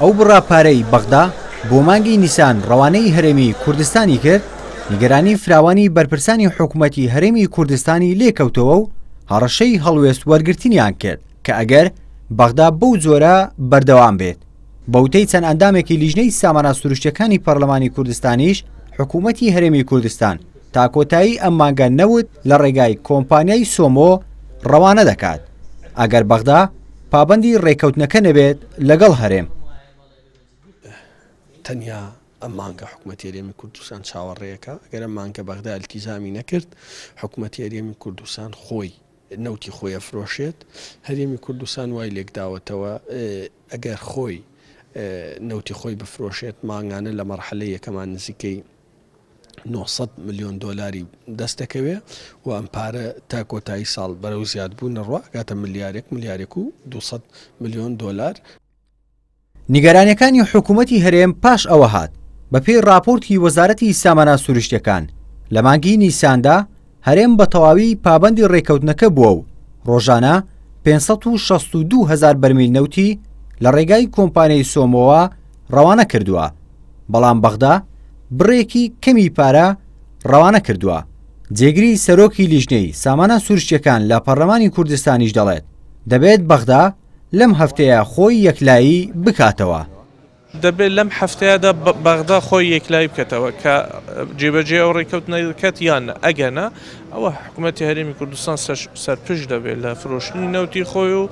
ئەو بڕە پارەی بەغدا بۆ مانگی نیسان ڕەوانەی هەرێمی کوردستانی کرد، نیگەرانی فراوانی بەرپرسانی حکومەتی هەرێمی کوردستانی لێکەوتەوە و هەڕەشەی هەڵوێست وەرگرتنیان کرد کە ئەگەر بەغدا بەو جۆرە بەردەوام بێت. بە وتەی چەند ئەندامێکی لیژنەی سامانە سروشتیەکانی پەرلەمانی کوردستانیش، حکومەتی هەرێمی کوردستان تا کۆتایی ئەم مانگە نەوت لە ڕێگای کۆمپانیای سۆمۆ ڕەوانە دەکات، ئەگەر بەغدا پابەندی ڕێککەوتنەکە نەبێت لەگەڵ هەرێم. تەنیا ئەم مانگە حکومەتی هەرێمی کوردستان چاوەڕێیەکە، ئەگەر ئەم مانگە بەغدا ئیلتیزامی نەکرد، حکومەتی هەرێمی کوردستان خۆی نەوتی خۆی ئەفرۆشێت، هەرێمی کوردستان وای لێکداوەتەوە ئەگەر خۆی نەوتی خۆی بفرۆشێت مانگانە لە مەرحەلەی یەکەمان نزیکەی 900 ملیۆن دۆلاری دەست دەکەوێ و ئەم پارە تا کۆتایی ساڵ بەرەو زیادبوون دەڕوا ئەگاتە ملیارێک ملیارێک و 200 ملیۆن دۆلار. نیگەرانیەکانی حکومەتی هەرێم پاش ئەوە هات، بەپێی ڕاپۆرتی وەزارەتی سامانە سروشتیەکان، لە مانگی نیساندا هەرێم بە تەواوی پابەندی ڕێککەوتنەکە بووە و ڕۆژانە 562 هەزار بەرمیل نەوتی لە ڕێگای کۆمپانیای سۆمۆوە ڕەوانە کردووە، بەڵام بەغدا بڕێکی کەمی پارە ڕەوانە کردووە. جێگری سەرۆکی لیژنەی سامانە سروشتیەکان لە پەرلەمانی کوردستانیش دەڵێت، دەبێت بەغدا لەم هەفتەیە خۆی یەکلایی بکاتەوە. دەبێت لەم هەفتەیەدا بەغدا خۆی یەکلایی بکاتەوە کە جێبەجێ ئەو ڕێککەوتنە دەکات یان نا، ئەگەر نا ئەوە حکوومەتی هەرێمی کوردستان سەرپشت دەبێت لە فرۆشتنی نەوتی خۆی و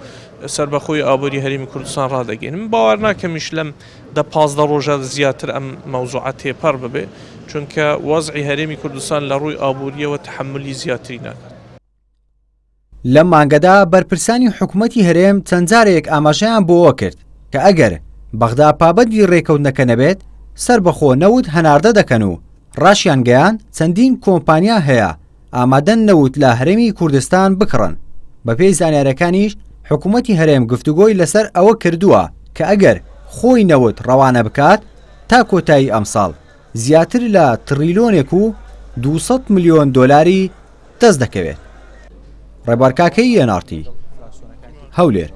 سەربەخۆی ئابووری هەرێمی کوردستان ڕادەگەین. من باوەڕ ناکەمیش لەم دە 15 ڕۆژە زیاتر ئەم مەوزوعە تێپەڕ ببێ، چونکە وەزعی هەرێمی کوردستان لە ڕووی ئابووریەوە تەحەمولی زیاتری ناکات. لەم مانگەدا بەرپرسانی حکومەتی هەرێم چەند جارێک ئاماژەیان بۆوە کرد کە ئەگەر بەغدا پابەندی رێکەوتنەکە نەبێت سەربەخۆ نەوت هەناردە دەکەن و راشیانگەیاند چەندین کۆمپانیا هەیە ئامادەن نەوت لە هەرێمی کوردستان بکڕن بەپێی زانیارەکانیش حکومەتی هەرێم گفتوگۆی لەسەر ئەوە کردووە کە ئەگەر خۆی نەوت ڕەوانە بکات تا کۆتایی ئەمساڵ زیاتر لە تڕیلۆنێک و 200 ملیۆن دۆلاری دەست دەکەوێت. ڕێبوار کاکەیی ئێن ئاڕ تی، هەولێر.